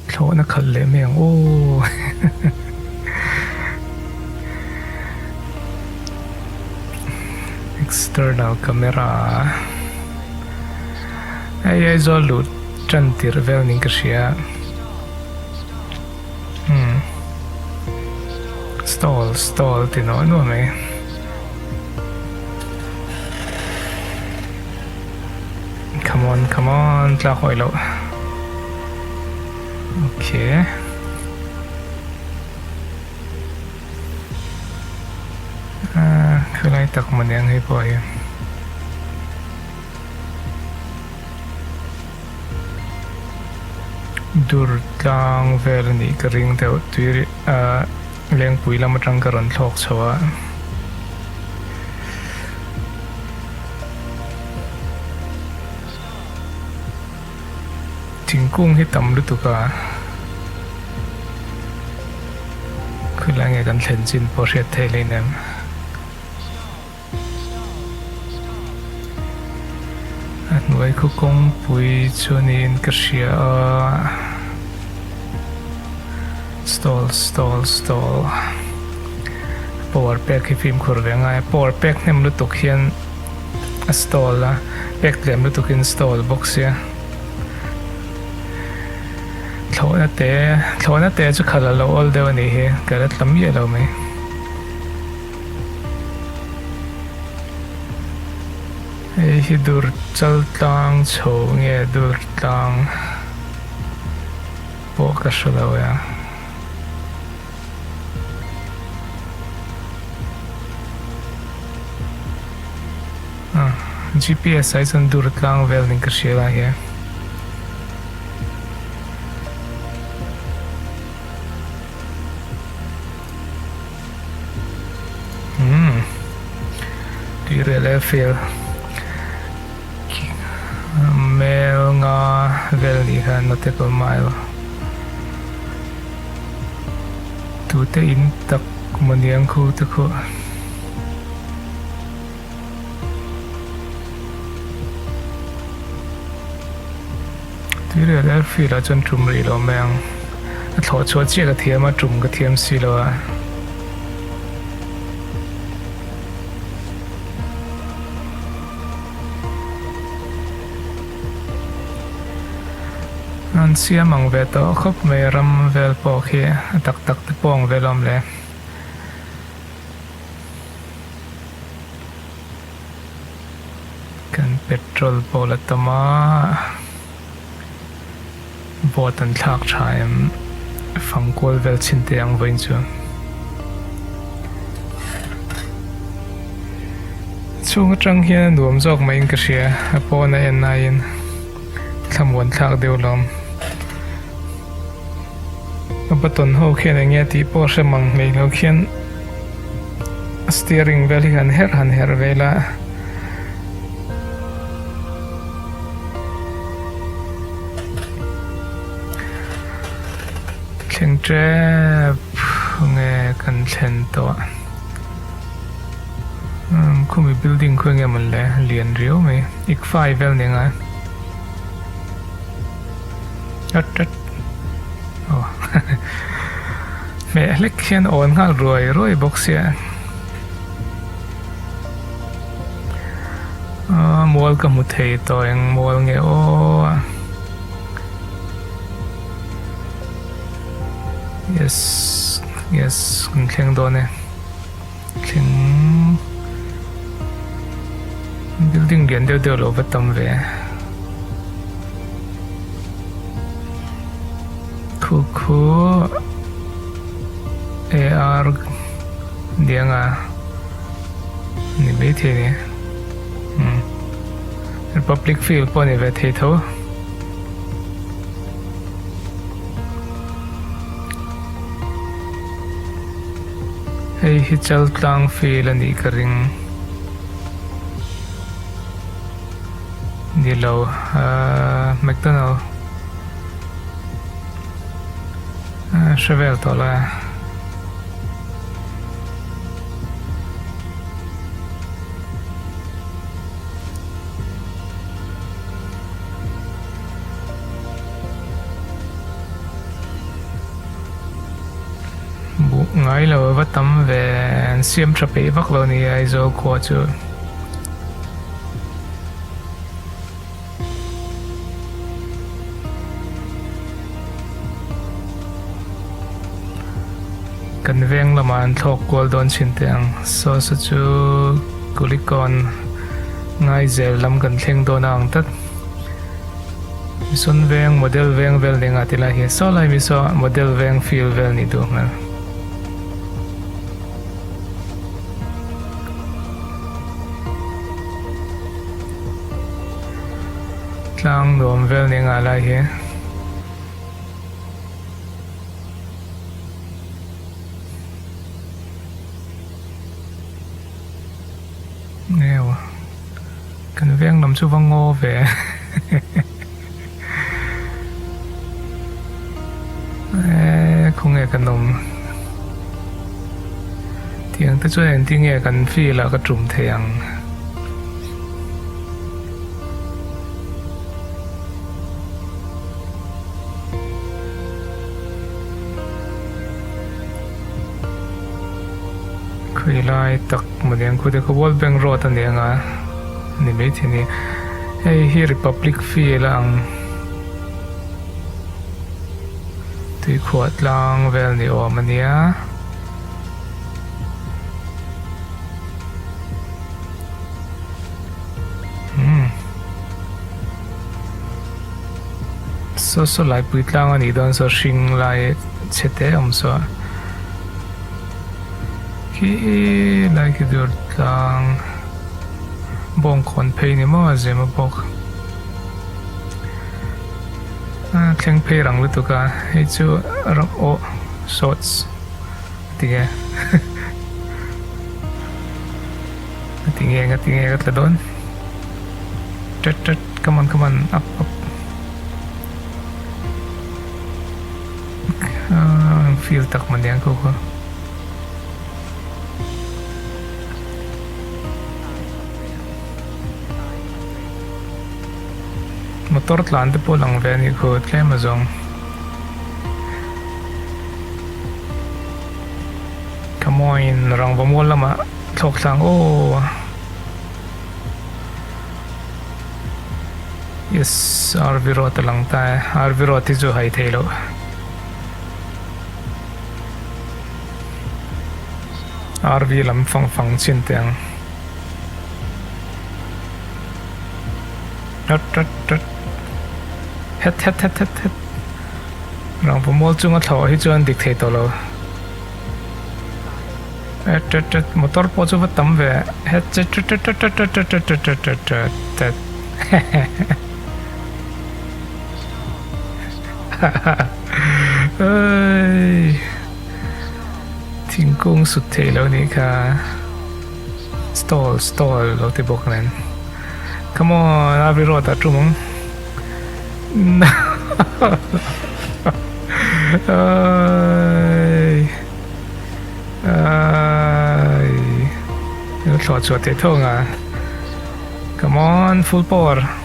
Thlawhna khalh leh mai ang aw. External camera hei Aizawl luh tan tirh vel niin ka hria hmm stall stall ti nuah nuah mai. Come on come on tlak hawi loh okay. Khawilai tak maw niang hei pawh hi. Dur tlang vel a nih ka ring deuh tui ah lengpui lam atang ka rawn thlawk chho a. Thingkung hi tam lutuk a, khawilai nge kan thlen chin pawh hriat theih leh nem. A hnuai khu kawngpui chu niin ka hria a, stall stall stall power pek hi fimkhur ve ngai a, power pek hnem lutuk hian a stall a pek tlem lutuk in stall bawk sia thlawhna te thlawhna te chu khalh a lo awl deuh a nih hi ka la tla miah lo mai. Hei hi dur chal tlang chho nge dur tlang pawh ka hre lo e a. GPS ah hi chuan dur tlang vel ning ka hria lai hian. Hmm. Tuirel airfield. Mel nga vel ni kha nautical mile. Tute in tak mawniang khu te khu. Tuirial airfield ah chuan tum rih lo mai ang. A thlawh chhuah chiah ka thiam a, tum ka thiam si lo a. An siam ang ve tawh khawp mai ram vel pawh khi a tak tak te pawh ang vel awm le. Kan petrol pawh la tam a, boat an thlak tha em fangkual vel chhin teh ang vawiin chu. Chhung atang hian a nuam zawk maiin ka hria a pawn a en aiin thlamuan thlak deuh lawm. A button ho khian eng nge tih pawh hre mang hmei lo khian steering vel hi han herh han herh vel a. Thleng tep nge kan thlen tawh khumi building khu enge mawn le lian riau mai ikfai vel ni anga tat tat aw hmeh hlek hian awn nghal ruai ruai bawk sia mual ka hmu thei tawh eng mual nge aw. Yes yes kan thleng dawn e thleng building lian deuh deuh lo va tam ve khu khu AR dianga ni mai thei ni hmm Republic Field pawh ni ve thei tho. Hei hi Chaltlang field a nih ka ring. Ni lo ahh McDonald ahh hre vel tawh la. Ngai lo va tam ve an siam tha peih vak lo ni Aizawl khua chu. Kan veng lamah an thlawk kual dawn thin teh ang. Saw saw chu Kulikawn Ngaizel lam kan thleng dawn a ang tlat. Mission veng model veng vel ning ah tilai hi saw lai mi saw model veng field vel nih duh hmel. Tlang nuam vel ning ah lai hi. Neu. Kan veng lam chu va ngaw ve. Eee khawnge kan awm. Tiang te chuan engtin nge kan field ah ka tum thei ang. Khawi lai tak maw khu te kha World Bank Road a ni ang a ni maithei a ni hei hi Republic Field a ang tuikhuah tlang vel ni awm a nia. Umm saw saw laipui tlang a nih dawn saw hring lai chhe te awm saw khi lai khi dur tlang bawngkawn phei ni maw a zem a bawk a thleng phei rang lutuk a hei chu ram aw shorts tinge Tinge nga tinge ka tla dawn Tat tat come on come on up up Ang feel tak man yan ko ko Motor tlan te pawh lang ve a nih khu tlem azawng. Come on rangva mual lamah thlawk thlang aw. Yes RV road a lang ta e RV road hi chu hai thei loh. RV lam fang fang chin teh ang. Tat tat tat Het het het het het Rangva mual chunga thlawh hi chuan dik thei tawh lo. Het het het motor pawh chu va tam ve het het het het het het het het het het het het het Oi thingkung sut thei lo nih kha stall stall lo ti bawk nen come on a vi road ah tum ang. Oi Oi Lo thlawh chhuah teh tho ang a Come on full power.